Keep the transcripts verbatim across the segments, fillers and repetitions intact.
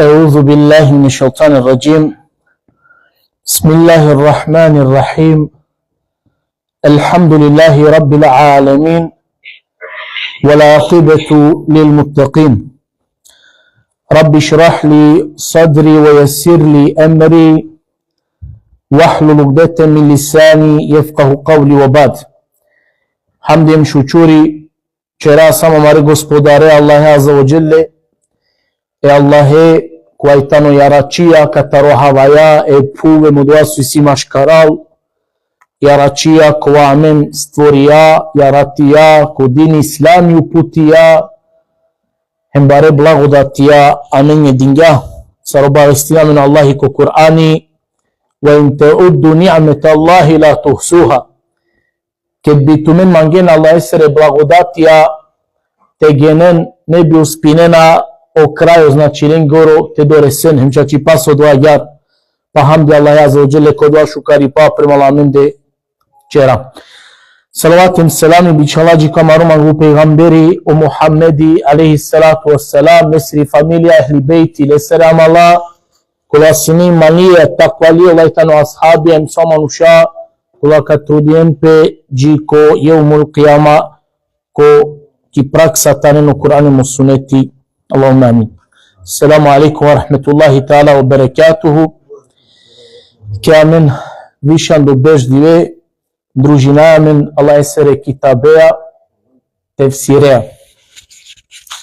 أعوذ بالله من الشيطان الرجيم. بسم الله الرحمن الرحيم. الحمد لله رب العالمين. والعاقبة للمتقين. رب اشرح لي صدري ويسر لي أمري واحلل عقدة من لساني يفقه قولي وبعد. Hamdi hem šukuri ćera samo amare Gospodare Allahe Azze ve Dželle, e Allahe kova i tano jaračija kataro havaja, e phuv hem odova so isi maškaral, jaračija kova amen stvorija, jaratija, ko din Islami uputija, hem bare blagodatija amenđe dingja. Sar obavestini amen Allahi ko Kur'ani: وإن تعدوا نعمة الله لا تحصوها. Ked bi tumen mangen Allahesere blagodatija te genen, ne bi uspinena o krajo, znači, lengoro te doresen. Hem čačipa so dova agjaar, pa hamdi Allahe Azze ve Dželle ko dova šukaripa prema amende ćera. Salavati hem selami bičhala dži ko amaro manglo pejgamberi, o Muhammedi alejhi salatu ve selam, lesiri familija, ehli bejti, lesere amala, kola sine imanlije, takvalije, ola i tano ashabi, hem sa manuša kola ka trudinen pe dži ko jevmul kijama, ko ki praksa tane o Kur'ani hem o suneti. Allahumme amin. Esselamu alejkum ve rahmetullahi teala ve berekatuhu. Ke amen višan do beš dive družinaja amen Allahesere kitabeja, tefsireja.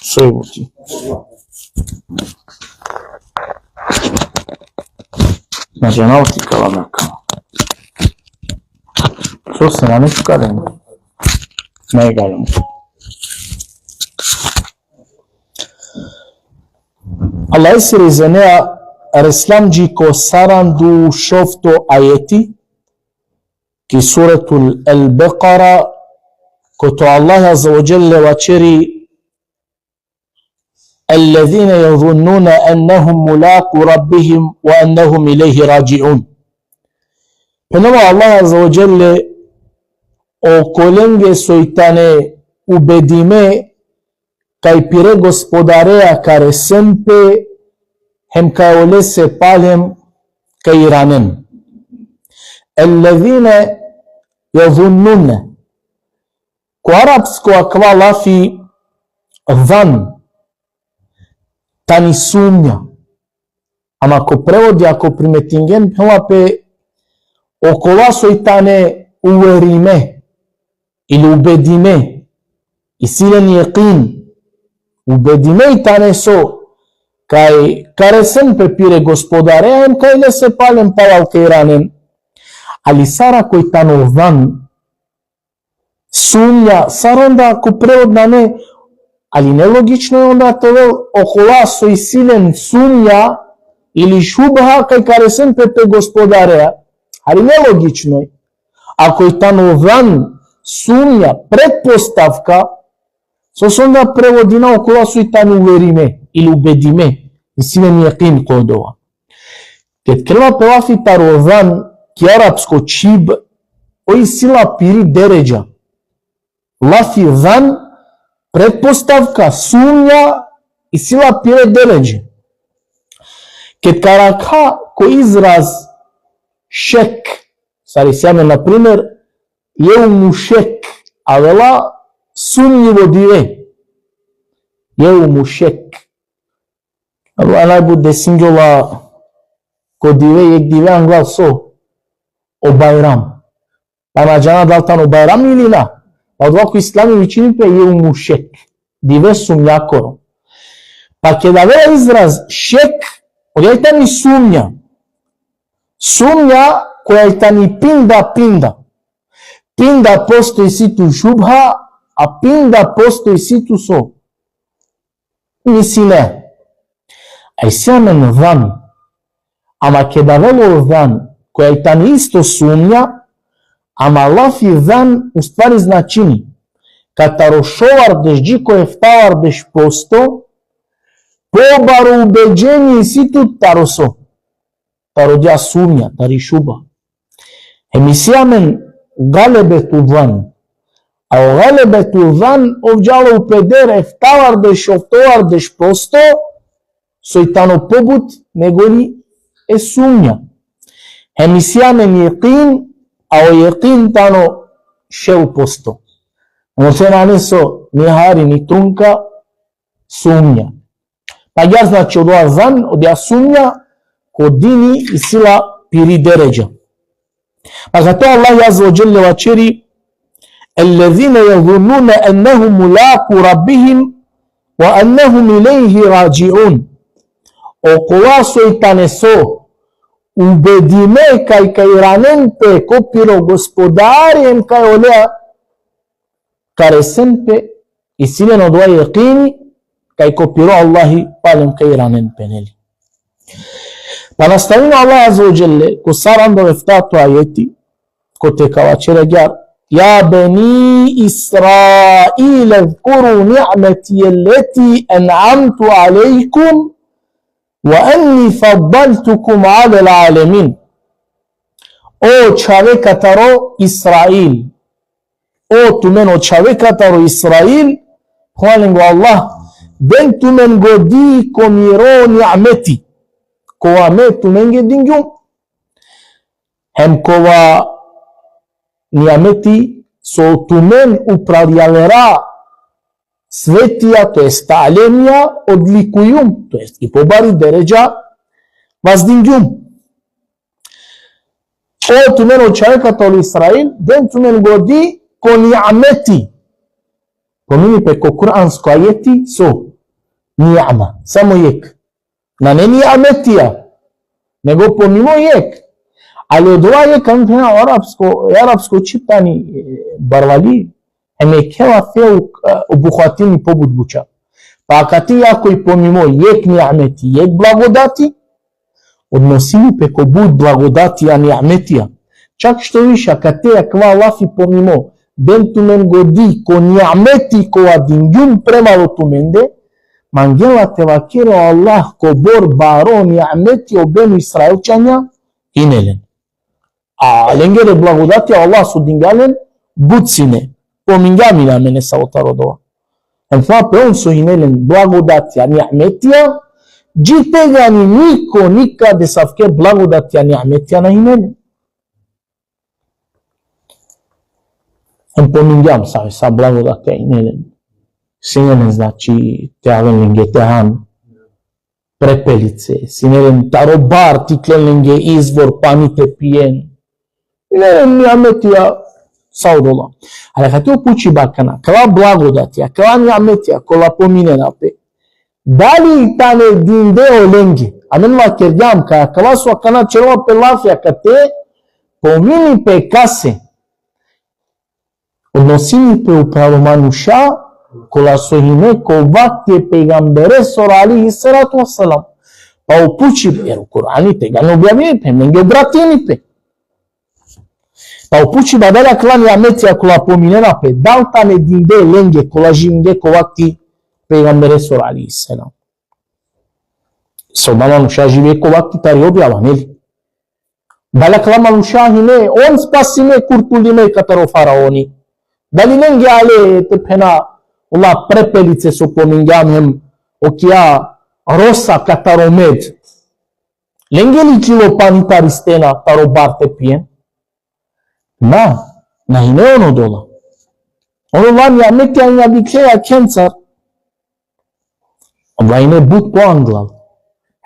Soj buti. Na džanav ti kala na kala. So se na nešto kalen. Na igalem. Allahesere izinea reslam dži ko sarandu šovto ajeti, ki Suretul El-Bekara, kote o Allah Azze ve Dželle vaćeri: الذين يظنون أنهم ملاقو ربهم وأنهم إليه راجعون. Phenela o Allah Azze ve Dželle okolenge soj tane ubedime kaj pire Gospodarea ka resen pe, hem kaj olese palem ka iranen. الذين يظنون. Ko arapsko akava lafi zan tani sumnja. Ama ko prevodi, ako primetingen, phenela pe okola soj tane uverime ili ubedime, isi len jekin, ubedime i tane so kaj ka resen pe pire Gospodarea hem kaj lese palem palal ka iranen. Ali sar ako i tano zan, sumnja, sar onda ko prevod nane, ali nelogično je onda te ovel okola so isi len sumnja ili šubha kaj ka resen pe pe Gospodarea. Ali nelogično je. Ako i tano zan, sumnja, pretpostavka, so se onda prevodina okola soj tane uverime ili ubedime, isi len jekin ko odova. Ked kerela pe lafi taro zan ki arapsko čhib, oj isi la piri deredža. Lafi zan, pretpostavka, sumnja, isi la pire deredže. Ked ka arakha ko izraz šek, sar isi amen, na primer, jevmu šek, avela sumnjivo dive. Jevmu šek. Avela najbut desingjola ko dive, jekh dive anglal so, o Bajram. Pa na džana dal tano Bajram ili na. Pa odova ko Islami vičini pe jevmu šek. Dive sumnjakoro. Pa keda avela izraz šek, odija i tani sumnja. Sumnja koja i tani pinda, pinda. Pinda posto isi tu šubha, a pinda posto isi tu so, misline. A isi amen zan. Ama keda avela o zan, koja i tani isto sumnja, ama lafi zan u stvari značini kataro šovardeš dži ko eftavardeš posto pobaro ubeđenje isi tu taro so, taro odija sumnja, tari šubha. Hem isi amen galebetu zan. A o galebetu zan ov džala upeder eftavardeš, oftovardeš posto, soj tano pobut, nego li e sumnja. Hem isi amen jekin, a o jekin tano šel posto. Ono se nane so ni hari ni trunka sumnja. Pa agjaar, znači, odova zan, odija sumnja, ko dini isi la piri deredža. Pa zato Allah azze ve dželle vaćeri: الذين يظنون أنهم ملاقو ربهم وأنهم إليه راجعون. Okola soj tane so ubedime kaj ka iranen pe ko piro Gospodari, hem kaj oleja ka resen pe, isi len odova jekini, kaj ko piro Allahi palem ka iranen pe, neli. Pa nastavini Allah azze ve dželle, ko saranda u eftato ajeti, kote ka vaćeri agjaar: يا بني إسرائيل اذكروا نعمتي التي أنعمت عليكم وأني فضلتكم على العالمين. O čhave kataro Israil, o tumen o čhave kataro Israil, phenela lengo Allah, den tumen godi ko miro ni'meti, kova me tumenge dingjum. Hem kova ni'meti so tumen upral javera svetija, to jest alemija, odlikujum, to jest i pobari deredža vazdingjum. O tumen o čhave kataro Israil, den tumen godi ko ni'meti. Pomini pe ko kuransko ajeti so? Ni'ma, samo jek. Nane ni'metija, nego pomimo jek. Ali odova jek, amen phena, arapsko, arapsko čitani, e, barvali, hem jekhe lafe, e, obuhvatini pobut buća. Pa akate, ako i pomimo jek ni'meti, jek blagodati, odnosini pe ko but blagodatija, ni'metija. Čak što više, akate akava lafi pomimo, den tumen godi ko ni'meti kova dingjum premalo tumende, mangela te vakeri o Allah kobor baro ni'meti o Benu Israilćanja hine len. A lengere blagodatija o Allah so dingja len, but sine. Pomingjam ine amen nesavo taro dova. Em fa pe on so hine len blagodatija, ni'metija, dži tegani niko nikad esavke blagodatija, ni'metija na hine len. Em pomingjam sa, sa blagodatija hine len. Sine len, znači, te aven lenge te han prepelice, sine len taro bar te iklen lenge izvor pani te pijen. Sine len ni'metija sa odola. Ali akate o pučiba akana, kala blagodatija, kala ni'metija, kola pominena pe, dali tane dinde olenge? Amen vakergjam kaj kala so akana ćerela pe lafi akate, pomini pe kase. Odnosini pe upral o manuša kola so hine ko vakti e pejgamberesoro alejhi salatu ve selam. Pa o pučibe, jer o Kur'ani tegani objavini pe, lenge obratini pe. Pa o pučiba, dali akala ni'metija kola pominena pe, dali tane dinde lenge kola živinge ko vakti e pejgamberesoro alejhi selam? So ma manuša žive ko vakti tari objava, neli? Dali akala manuša hine on spasime, kurtulime kataro faraoni? Dali lenge ale, te phena, ola prepelice so pomingjam hem okija rosa kataro med? Lenge li iklilo pani tari stena taro bar te pijen? Na, na hine on odola. On odola ni'metija hine dikhle jakhencar. Odola hine but poanglal.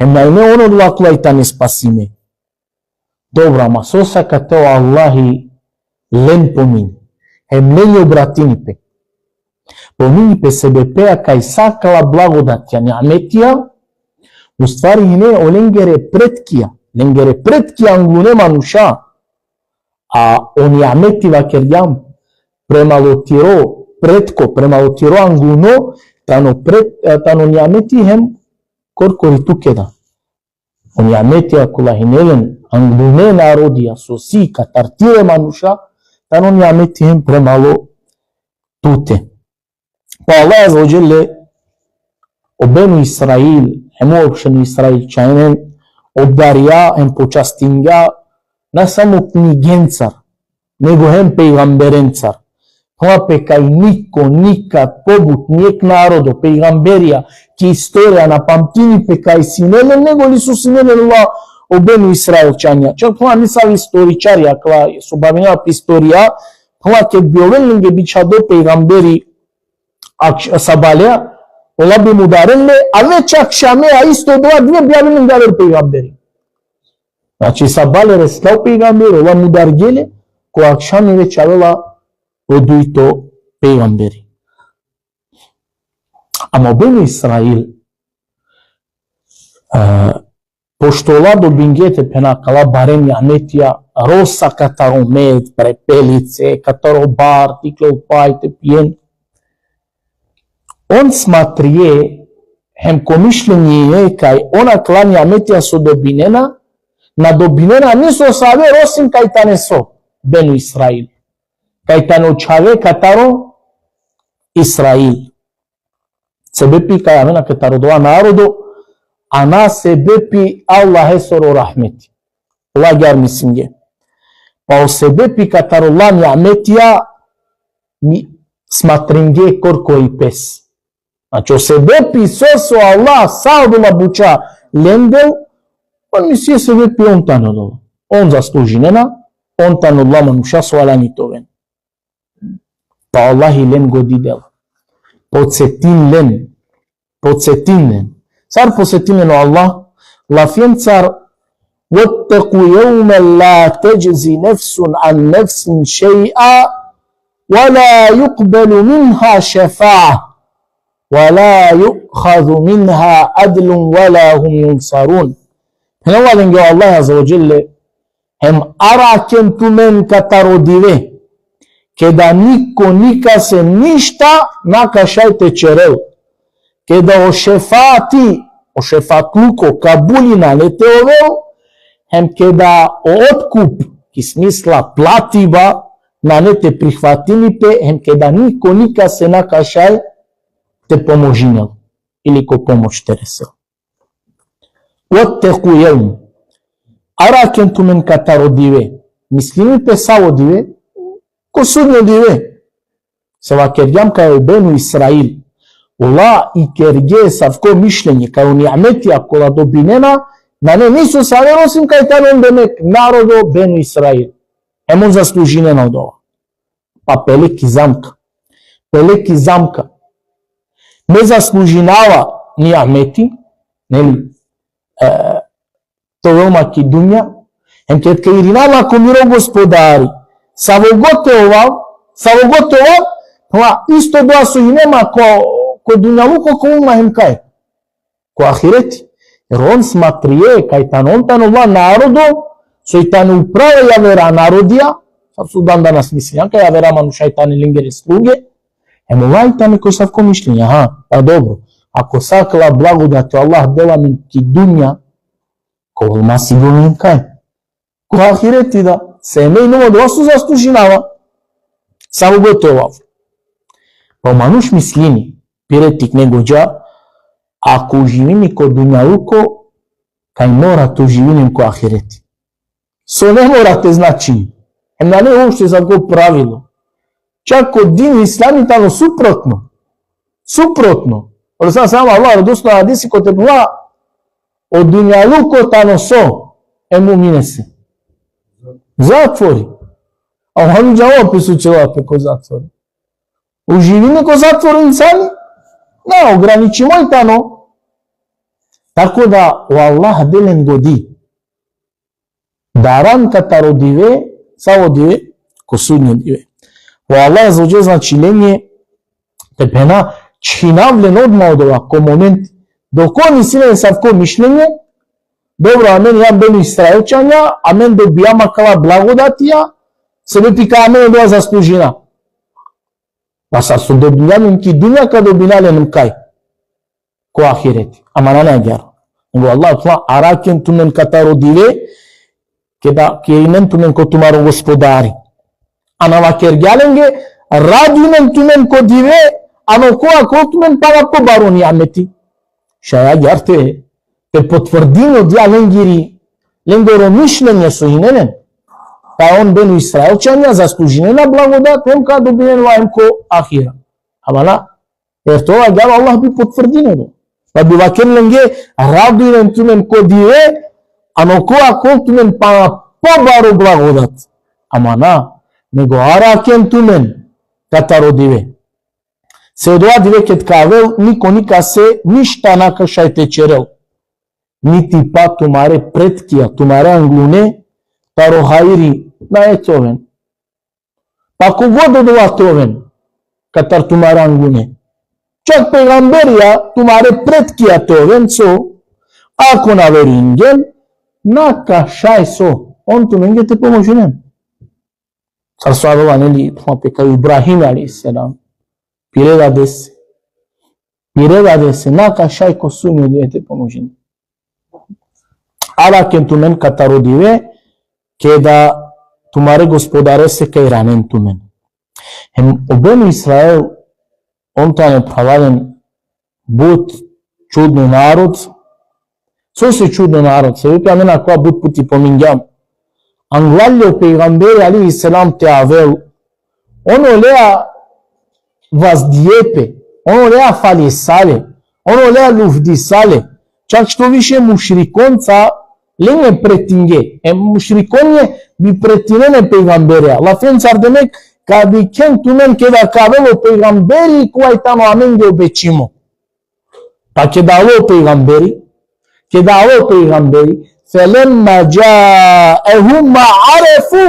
Hem na hine on odola kola i tane spasime. Dobro, ama so sa akate o Allahi len pomini, hem lenge obratini pe? Pomini pe sebepi kaj sa akala blagodatija, ni'metija, u stvari hine olengere pretkija, lengere pretkija anglune manuša. A o ni'meti, vakergjam, premalo tiro pretko, premalo tiro angluno, tano pret-, e, tano ni'meti hem korkori tuke da. O ni'metija kola hine len anglune narodija, so si katar tire manuša, tano ni'meti hem premalo tute. Pa Allah azze ve dželle o Benu Israil, hem uopšteno Israilćanen, obdarija hem počastingja na samo knjigencar, nego hem pejgamberencar. Phenela pe kaj niko, nikad, pobut, nijekh narodo, pejgamberija, ki istorija na pamtini pe kaj sine len, nego li so sine len ola o Benu Israilćanja. Čak phenela nesavi istoričarija, akala so bavinena pe istorija, phenela ked bi ovel lenge bičhado pejgamberi, ak-, sabaleja, ola bi mudaren le, a već akšameja isto odova dive bi avela lenge aver pejgamberi. Znači, sabale resla o pejgamberi, ola mudargje le, ko akšami već avela o dujto pejgamberi. Ama o Benu Israil, e, pošto ola dobingje, te phena, akala bare nimetija, rosa kataro med, prepelice, kataro bar, te iklol paj, te pijen. On smatrije, hem ko mišljenje kaj on akala nimetija so dobinena, na dobinena nisosave osim kaj tane so, Benu Israil. Kaj tane o čhave kataro Israil. Sebepi kaj amen akataro dova narodo, a na sebepi Allahesoro rahmeti. Ola agjaar mislinge. Pa o sebepi kataro ola nimetija mi smatringje korkori pes. Znači, o sebepi so, so Allah sa odola buća len del, on misli sebepi on tane odola. On zaslužinena, on tane odola manuša so valjani te oven. Pa Allah i len godi del. Podsetin len. Podsetin len. Sar podsetin len o Allah? Lafencar: واتقوا يوما لا تجزي نفس عن نفس شيئا ولا يقبل منها شفاعة ولا يؤخذ منها عدل ولا هم ينصرون. Phenela lenge o Allah azze ve dželle: Hem araken tumen kataro dive, keda niko nikase ništa na ka šaj te ćerel. Keda o šefati, o šefatluko kabuli nane te ovel, hem keda o otkup, ki smisla platiba, nane te prihvatini pe, hem keda niko nikase na ka šaj te pomožinel ili ko pomoć te resel. واتقوا يوما. Araken tumen kataro dive. Mislini pe savo dive? Ko sudnjo dive. So vakergjam kaj o Benu Israil, ola ikergje savko mišljenje, kaj o nimetija kola dobinena, nane nisosave osim kaj tane on demek narodo Benu Israil. Hem on zaslužinena odova. Pa pele ki zamka. Pele ki zamka. Me zaslužinava nimeti, neli, e, te ovel ma ki dunja, hem ked ka irina ma ko miro Gospodari, savo god te ovav, savo god te ovav, pa isto dova so ine ma ko, ko dunjaluko ka ovel ma hem kaj? Ko ahireti. Jer on smatrije kaj tane on tane ola narodo, so i tane uprava javera narodija, sar so dan danas mislinena kaj javera manuša i tane lengere sluge, hem ola i tane ko savko mišljenje, aha, pa dobro, ako sa akala blagodati o Allah dela amen ki dunja, ka ovel ma sigurno hem kaj? Ko ahireti da, se me inum odova so zaslužinava. Savo god te ovav. Pa o manuš mislini, pire tikne godža, ako uživini ko dunjaluko, kaj mora te uživini ko ahireti. So ne mora te znači. Hem nane uopšte savko pravilo. Čak ko din islami tano suprotno. Suprotno. O Resul sallallahu alejhi ve sellem, Allah radosno hadisi kote phenela: o dunjaluko tano so e muminese? Zatvori. A o hami džava pe so ćerela pe ko zatvori. Uživini ko zatvori insani? Na, ograničimo i tano. Tako da, o Allah de len godi daran kataro dive, savo dive? Ko sudnjo dive. O Allah azze ve dželle, znači, lenđe, te phena, čhinav len odma odova, ko moment, dok on isi len savko mišljenje, dobro, amen jam Benu Israilćanja, amen dobijam akala blagodatija, sebepi kaj amen odova zaslužina. Pa sar so dobinđa len ki dunja, ka dobina len kaj? Ko ahireti. Ama nane agjaar. Nego Allah tla araken tumen kataro dive, keda ka irinen tumen ko tumaro Gospodari. A na vakergja lenge, raduinen tumen ko dive, ano kova ka ovel tumen pana pobaro nimeti. Šaj agjaar te, te potvrdini odija lengiri, lengoro mišljenje so ine len. Ka on Benu Israilčanja zaslužinena blagodat, hem ka dobinen la hem ko ahira. Ama na, jer to agjaar Allah bi potvrdinel. Pa bi vakerel lenge, radujnen tumen ko dive, ano ko akol tumen pana pobaro blagodat. Ama na, nego araken tumen kataro dive. Se odova dive ked ka avel, niko nikase ništa na ka šaj te ćerel. Niti pa tumare pretkija, tumare anglune, taro hajri nae te oven. Pa kogod odova te oven, katar tumare anglune. Čak pejgamberija, tumare pretkija te oven, so, ako na verujnen, na ka šaj so, on tumenge te pomožinen. Sar so avela, neli, pe kaj Ibrahim alejhi selam, pire dadese. Pire dadese, na ka šaj ko sudnjo dive te pomožinen. Araken tumen kataro dive, keda tumare Gospodarese ka iranen tumen. Hem o Benu Israil, on tane, phralalen, but čudno narod. Sose čudno narod? Sebepi amen akava but puti pomingjam. Anglaljo pejgamberi alejhi selam te avel, on olea vazdije pe, on olea falisale, on olea lufdisale, čak što više mušrikonca lenge pretinge. E mušrikonje bi pretinen e pejgambereja. Lafen sar demek, ka dikhen tumen keda ka avel o pejgamberi kova i tano amenge obećimo. Pa keda alo pejgamberi, keda alo pejgamberi, felemma džaehum ma arefu,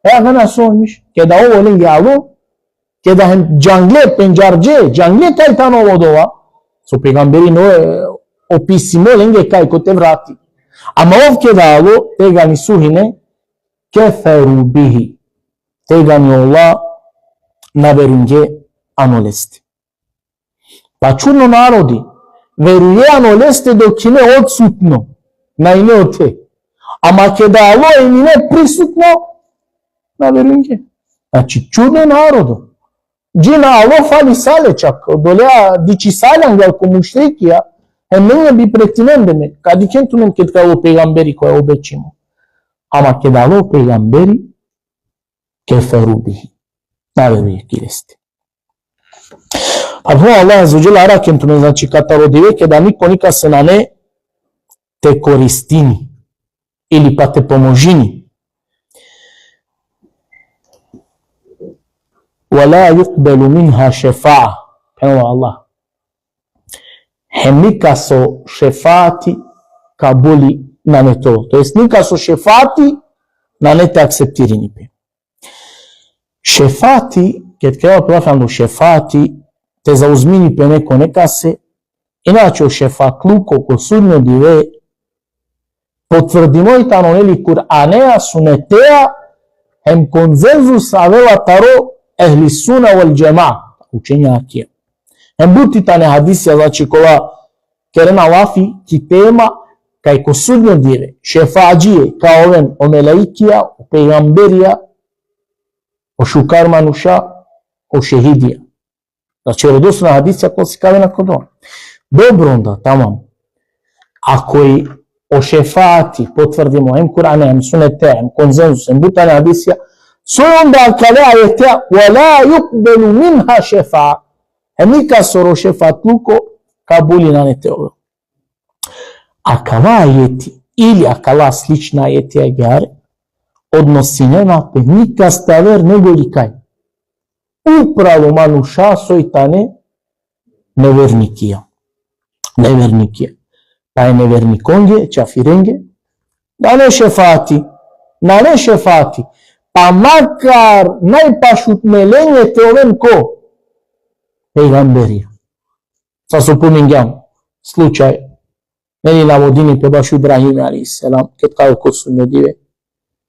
e akana so miš, keda ov olenge alo, keda hem džangle, pendžarđe, džangle kaj tano odova, so pejgamberi no, e, opisimo lenge kaj ko Tevrati. Ama ov keda alo, tegani so hine, keferu bihi. Tegani ola na verujnge ano leste. Pa čudno narodi, veruje ano leste dok hine odsutno, na ine ote. Ama keda alo hem ine prisutno, na verujnge. Znači, čudno narodo. Dži na alo falisale čak, odolea dičisale anglal ko mušrikija, hem lenge bi pretinen demek, ka dikhen tumen ked ka alo pejgamberi kova obećimo. Ama keda alo pejgamberi, keferu bihi. Na veruje ki leste. Pa phenela o Allah azze ve dželle, araken tumen, znači, kataro dive keda niko nikase nane te koristini ili pa te pomožini. Ve la yukbelu minha šefa'a. Phenela o Allah. Hem nikaso šefati kabuli nane te ovel. To jest nikaso šefati nane te akceptirini pe. Šefati, ked kerela pe lafi ano šefati, te zauzmini pe neko nekase, inače o šefatluko ko sudnjo dive potvrdimo i tano, neli, Kur'anea, sunetea, hem konsenzus avela taro ehli sunna vel džemaa, učenjakija. Hem but i tane hadisija, znači, kola kerena lafi ki tema, kaj ko sudnjo dive šefaadžije ka oven o melaikija, o pejgamberija, o šukar manuša, o šehidija. Znači, vjerodostojna hadisija kola sikavena ko dova. Dobro, onda, tamam. Ako i o šefati potvrdimo hem Kur'ane, hem sunete, hem konsenzus, hem but tane hadisija, so onda akale ajetea, ve la yukbelu minha šefa'a. Hem nikasoro šefatluko kabuli nane te ovel. Akava ajeti ili akala slična ajeti agjaar odnosinena pe nikas te aver nego li kaj? Upravo manuša soj tane nevernikija. Nevernikija. Pa e nevernikonge, čafirenge, nane šefati. Nane šefati. Pa makar najpašutne lenge te oven ko? Pejgamberija. Sa so pomingjam slučaj, neli, navodini pe bašo Ibrahim alejhi selam, ked ka avel ko sudnjo dive.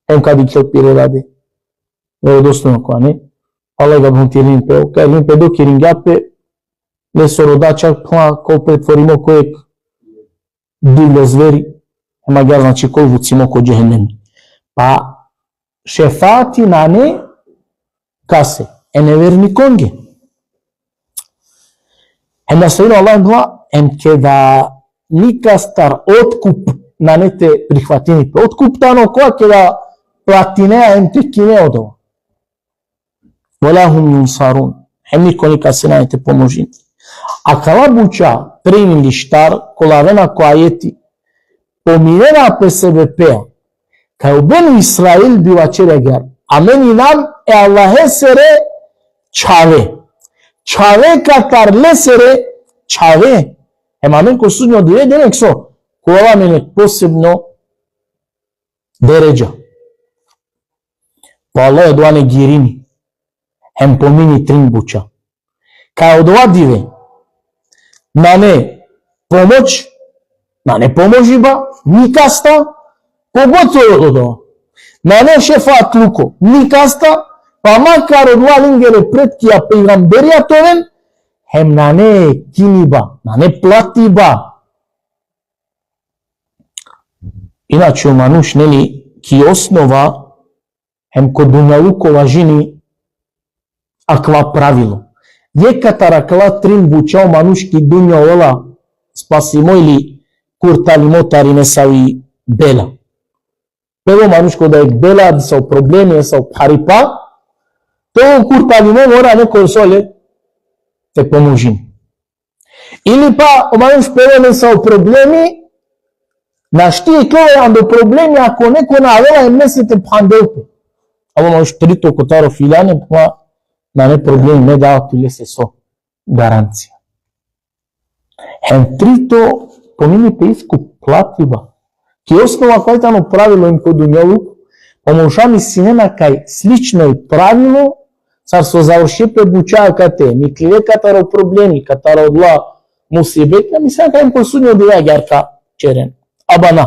Hem ka dikhel pire dade. Vjerodostojno ko ane. Allah ga bhuntirin pe, ka irin pe dok iringja pe, lesoro da čak pla ko pretvorimo ko jek divljo zveri, hem agjaar, znači, koj vucimo ko džehennem. Pa šefati nane kase? E nevernikonge. Hem nastavini Allah, hem keda nikastar otkup nane te prihvatini pe. Otkup tano kova? Keda platinea hem te kine odova. Ve la hum junsarun. Hem niko nikase nane te pomožini. Akala buča trin ili štar, kola avena ko ajeti, pominena pe sebepea kaj o Benu Israil bi vaćeri agjaar: Amen inam e Allahesere čhave. Čhave katar lesere čhave. Hem amen ko sudnjo dive, demek so, ka ovel amen jek posebno deredža. Pa Allah odova negirini. Hem pomini trin buča. Kaj odova dive nane pomoć, nane pomožiba nikasta, pogotovo odova. Nane šefaatluko nikasta, pa makar odova lengere pretkija pejgamberija te oven, hem nane kiniba, nane platiba. Inače, o manuš, neli, ki osnova, hem ko dunjaluko važini akava pravilo. Jekh katar akala trin buča o manuš ki dunja ovela spasimo ili kurtalimo tari nesavi bela. Prvo manuš koga da jek bela, disavo problemi, disavo pharipa, te ov kurtalimo, mora nekoj so le te pomožini. Ili pa o manuš pelo nesavo problemi, našti ikljola ando problemi, ako neko na avela hem lese te phandel pe. Alo manuš trito kotar o filani, pa nane problemi, me dava tu lese so garancija. Hem trito, pomini pe isto ko platiba. Ki osnova kaj tano pravilo hem ko dunjaluk, pa manuša mislinena kaj slično i pravilo, sar so završi pe buča kate, nikle kataro problemi, kataro odova musibeti, mislinena kaj hem ko sudnjo dive agjaar ka ćeren. Aba na.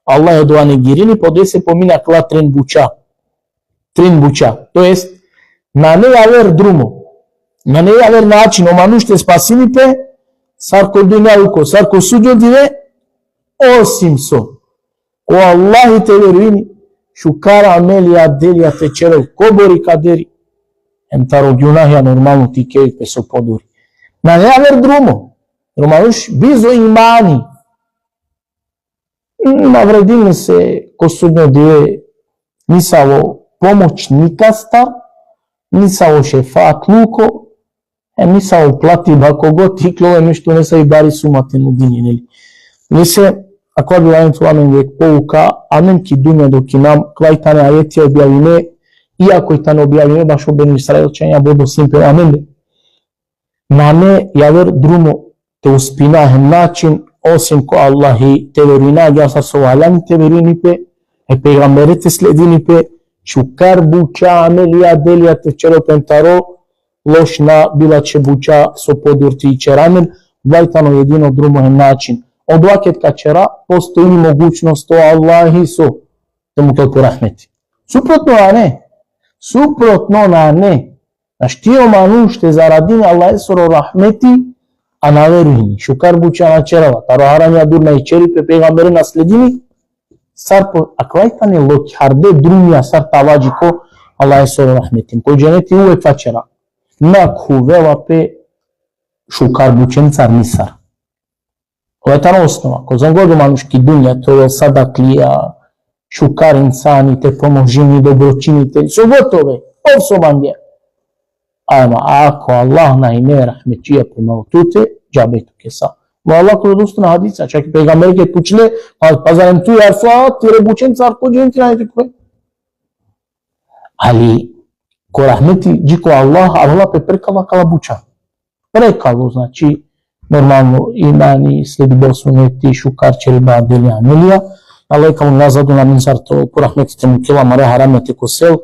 Allah odova negirini, pa odolese pomini akala trin buča. Trin buča. To jest, nane javer drumo, nane javer način o manuš te spasini pe, sar ko dunjaluko, sar ko sudnjo dive, osim so ko Allahi te verujini, šukar amelija, delija te ćerel kobor i kaderi, hem taro gjunahja normalno te ikel pe so poduri. Nane javer drumo. Normalno, bizo imani, na vredini lese ko sudnjo dive nisavo pomoć nikastar, nisavo šefaatluko, e, nisavo platiba, kogod ikljola nešto, nesavi bari suma te nudini, neli. Lese, akava bi valjani te ovel amen jek pouka, amen ki dunja dok inam, kaj tane ajetija objavime, iako i tane objavime bašo Benu Israilćanja, bodo simpel amende. Nane javer drumo te uspina hem način, osim ko Allahi te verujina, agjaar sar so valjani te verujini pe, e pejgambere te sledini pe, šukar buča, amelija, delija te ćerel pe hem taro lošna, bilače buča so podur te ićera amen, odova tano jedino drumo hem način. Odova ked ka ćera, postojini mogućnost o Allahi so te mukel po rahmeti. Suprotno nane. Suprotno nane. Našti o manuš te zaradini Allahesoro rahmeti, a na verujini. Šukar buča na ćerela. Taro haramija dur na ićeri pe, pejgambere na sledini. Sar po, akava tane lokharde drumija sar te ava dži ko Allahesoro rahmeti. Ko dženeti uvek vaćera. Na khuvela pe šukar bučencar nisar. Ova tano osnova. Kozom god o manuš ki dunja te ovel sadaklija, šukar insani, te pomožini, dobročinitelj, so god te ove, ov so mangea. Ama ako Allah na hine rahmetčija prema tute, džabe tuke sa. Ma Allah ko dostojno hadisa, čak i pejgamberi ked pučle, pa, pa zarem tu, ja Resulallah, tire bučencar ko dženeti nane te khuve? Ali ko rahmeti dži ko Allah, Allah pe prekala kala buča. Prekalo, znači, normalno, imani, slediba o suneti, šukar ćeriba, delija, amelija. Allah ka mukela zadovoljno amen sar te, po rahmeti te mukela, amare haramija te kosel.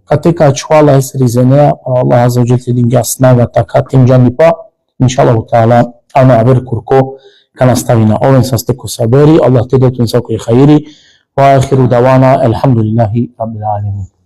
Kate ka ačhola e srizenea, Allah azze ve dželle te dingja snaga, takati hem džandipa. Inšallahu teala, ano aver kurko ka nastavina. Oven saste ko saberi, Allah te del tumen sako hajri. Ve ahiru davana, elhamdulillahi rabbil alemin.